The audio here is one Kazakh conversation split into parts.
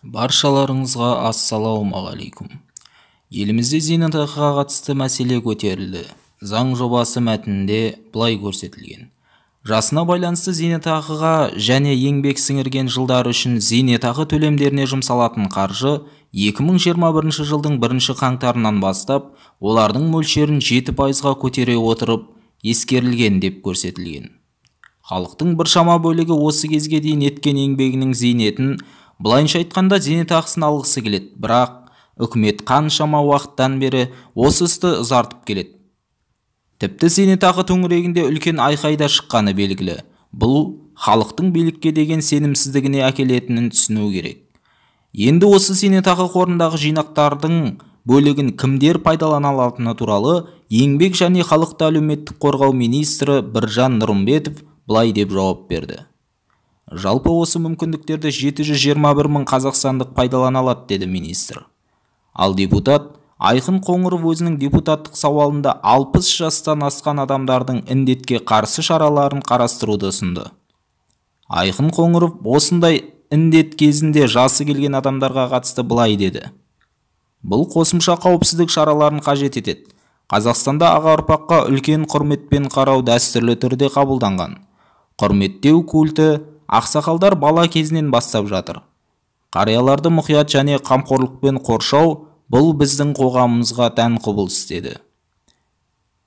Баршаларыңызға ассалаумағалейкум. Елімізде зейнетақыға қатысты мәселе көтерілді. Заң жобасы мәтінінде былай көрсетілген. Жасына байланысты зейнетақыға және еңбек сіңірген жылдары үшін зейнетақы төлемдеріне жұмсалатын қаржы 2021 жылдың 1 қаңтарынан бастап олардың мөлшерін 7%-ға көтере отырып ескерілген деп көрсетілген. Халықтың біршама бөлігі осы кезге дейін еткен еңбегінің зейнетін, былайынша айтқанда зейнетақысын алғысы келеді, бірақ үкімет қаншама уақыттан бері осы істі ұзартып келеді. Тіпті зейнетақы төңірегінде үлкен айқай да шыққаны белгілі. Бұл халықтың билікке деген сенімсіздігіне әкелетінін түсіну керек. Енді осы зейнетақы қорындағы жинақтардың бөлігін кімдер пайдалана алатыны туралы Еңбек және халықты әлеуметтік қорғау министрі Біржан Нұрымбетов былай деп жауап берді. Жалпы осы мүмкіндіктерді 721 мың қазақстандық пайдалана алады, деді министр. Ал депутат Айқын Қоңыров өзінің депутаттық сауалында 60 жастан асқан адамдардың індетке қарсы шараларын қарастыруды ұсынды. Айқын Қоңыров осындай індет кезінде жасы келген адамдарға қатысты былай деді. Бұл қосымша қауіпсіздік шараларын қажет етеді. Қазақстанда аға ұрпаққа үлкен құрметпен қарау дәстүрлі түрде қабылданған. Құрметтеу культі ақсақалдар бала кезінен бастап жатыр. Қарияларды мұқият және қамқорлықпен қоршау бұл біздің қоғамымызға тән құбылыс, деді.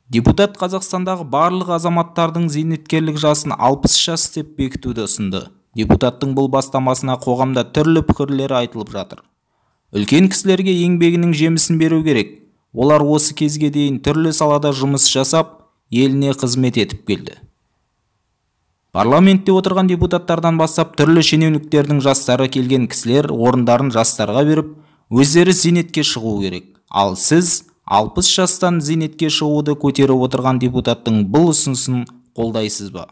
Депутат Қазақстандағы барлық азаматтардың зейнеткерлік жасын 60 жас деп бекітуді ұсынды. Депутаттың бұл бастамасына қоғамда түрлі пікірлер айтылып жатыр. Үлкен кісілерге еңбегінің жемісін беру керек. Олар осы кезге дейін түрлі салада жұмыс жасап, еліне қызмет етіп келді. Парламентте отырған депутаттардан бастап түрлі шенеуніктердің жастары келген кісілер орындарын жастарға беріп, өздері зейнетке шығу керек. Ал сіз 60 жастан зейнетке шығуды көтеріп отырған депутаттың бұл ұсынысын қолдайсыз ба?